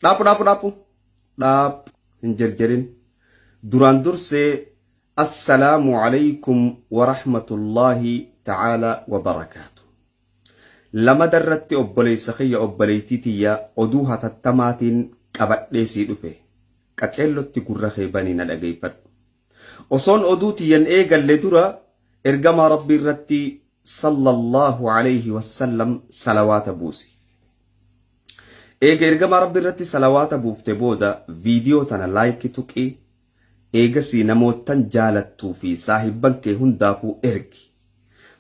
Dhaaphu dhaaphu dhaaphu dhaap hin jerjerin. Duraan dursee assalaamu alaykum wa rahmatullaahi ta'aalaa wa barakaatu. Lamada irratti obboleessa kiyya obboleettii tiyya oduu hatattamaatiin qabadhee sii dhufe. Qaceellotti gurra kee banii na dhageeffadhu. Osoon oduu tiyya hin eegalle dura Ergamaa Rabbii irratti sallallahu alayhi wassallam salawaata buusi. Eega Ergamaa Rabbii irratti salawaata buufte booda viidiyoo tana laayiki tuqi, eegasii namoottan jaalattuu fi saahibban kee hundaafuu ergi.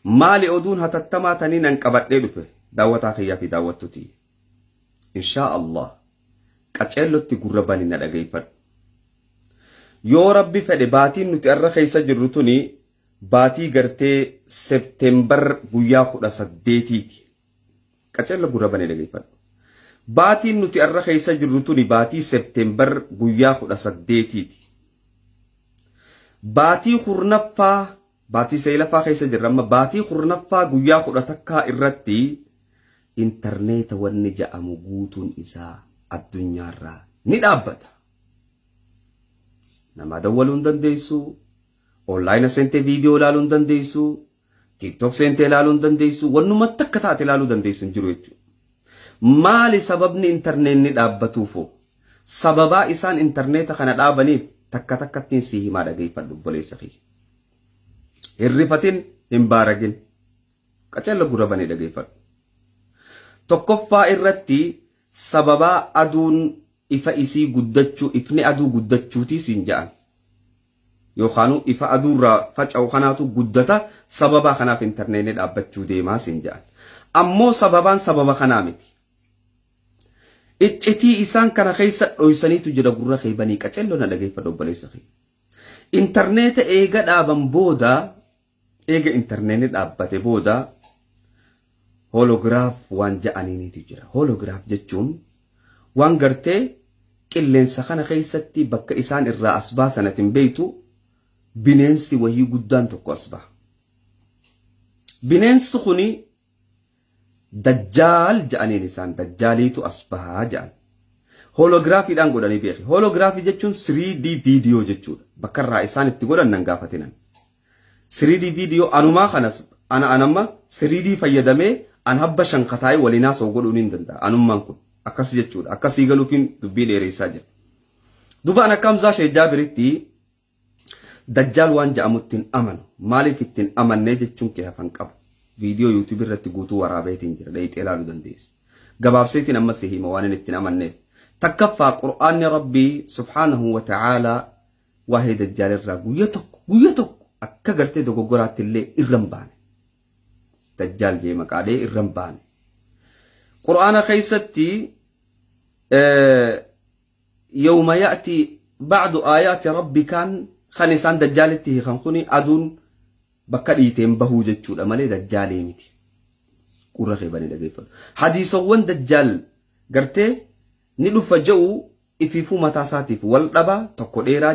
Maali oduun hatattamaa taniin an qabadhee dhufe daawwataa kiyyaa fi daawwattuu tiyya? Inshaa Allah qaceellotti gurra bani na dhageeffadhu. Yoo Rabbi fedhe baatiin nuti arra keessa jirru tuni baatii gartee September guyyaa 18ti. Qaceello gurra bani dhageeffadhu. Baatiin nuti arra keessa jirru tuni baatii September guyyaa 18ti. Baatii kurnaffaa baatii seylaffaa keessa jirra amma baatii kurnaffaa guyyaa 11 irratti intarneeta wanni ja'amu guutuun isaa addunyaarraa ni dhaabbata. Namaa dawwaluu hin dandeessu, onlaayina seentee viidiyoo ilaaluu hin dandeessu, TikTok seentee ilaaluu hin dandeessu, wannuma takka taate ilaaluu dandeessu hin jiru jechuudha. Maali sababni intarneenni dhaabbatuufoo? Sababaa isaan intarneeta kana dhaabaniif takka takkattiin sii himaa dhageeffadhu obboleessa kiyya. Hin rifatin, hin baaragin. Qaceello gurra banii dhageeffadhu. Tokkoffaa irratti sababaa aduun ifa isii guddachuu ifni aduu guddachuutii siin ja'an. Yookaanuu ifa aduurraa faca'u kanaatu guddata sababaa kanaaf intarneetni dhaabbachuu deemaa siin ja'an. Ammoo sababaan sababa kanaa miti. Iccitii isaan kana keessa dhoysaniitu jira gurra kee banii qaceelloo na dhageeffadhu obboleessa kee. Intarneeta eega dhaaban booda Eega intarneetni dhaabbate booda hologiraaf waan ja'aniiniitu jira. Hologiraaf jechuun waan gartee qilleensa kana keessatti bakka isaan irraa as baasan ati hin beektu bineensi wahii guddaan tokko as baha. Bineensi kuni Dajjaal ja'aniin isaan dajjaaliitu as baha ja'an. Hoologiraafiidhaan godhanii beeki. Hoologiraafii jechuun 3D viidiyoo jechuudha. Bakka irraa isaan itti godhan nan gaafatinan. 3D viidiyoo anumaa kanas ana anamma 3D fayyadamee an habba shan kataa'ee waliin haasa'u godhuu niin danda'a. Anummaan kun akkas jechuudha. Akkasii galuufiin dubbii dheereessaa jira. Duba an akka Hamzaa Sheek Jaabiritti Dajjaal waan ja'amutti hin amanu. Maaliif itti hin amannee jechuun kee hafa hin qabu. Viidiyoo YouTube irratti guutuu waraabeetiin jira. Dhayxee ilaaluu dandeessa. Gabaabseetiin amma si hima waan inni itti hin amanneef. Takkaffaa Qur'aanni Rabbii subhaanahu wa ta'aalaa waa'ee Dajjaal irraa guyya tokko guyya tokko akka gartee dogoggoraatti illee irra hin baane. Dajjaal jee maqaalee irra hin baane. Qur'aana keessatti Yawma ya'tii ba'du aayaati rabbikaan kan isaan dajjaalitti hiikan kuni aduun bakka dhiiteen bahuu jechuudha malee dajjaalii miti. Gurra kee banii dhageeffadhu. Hadiisawwan dajjaal gartee ni dhufa je'u ifiifuu mataa isaatiif wal dhaba tokko dheeraa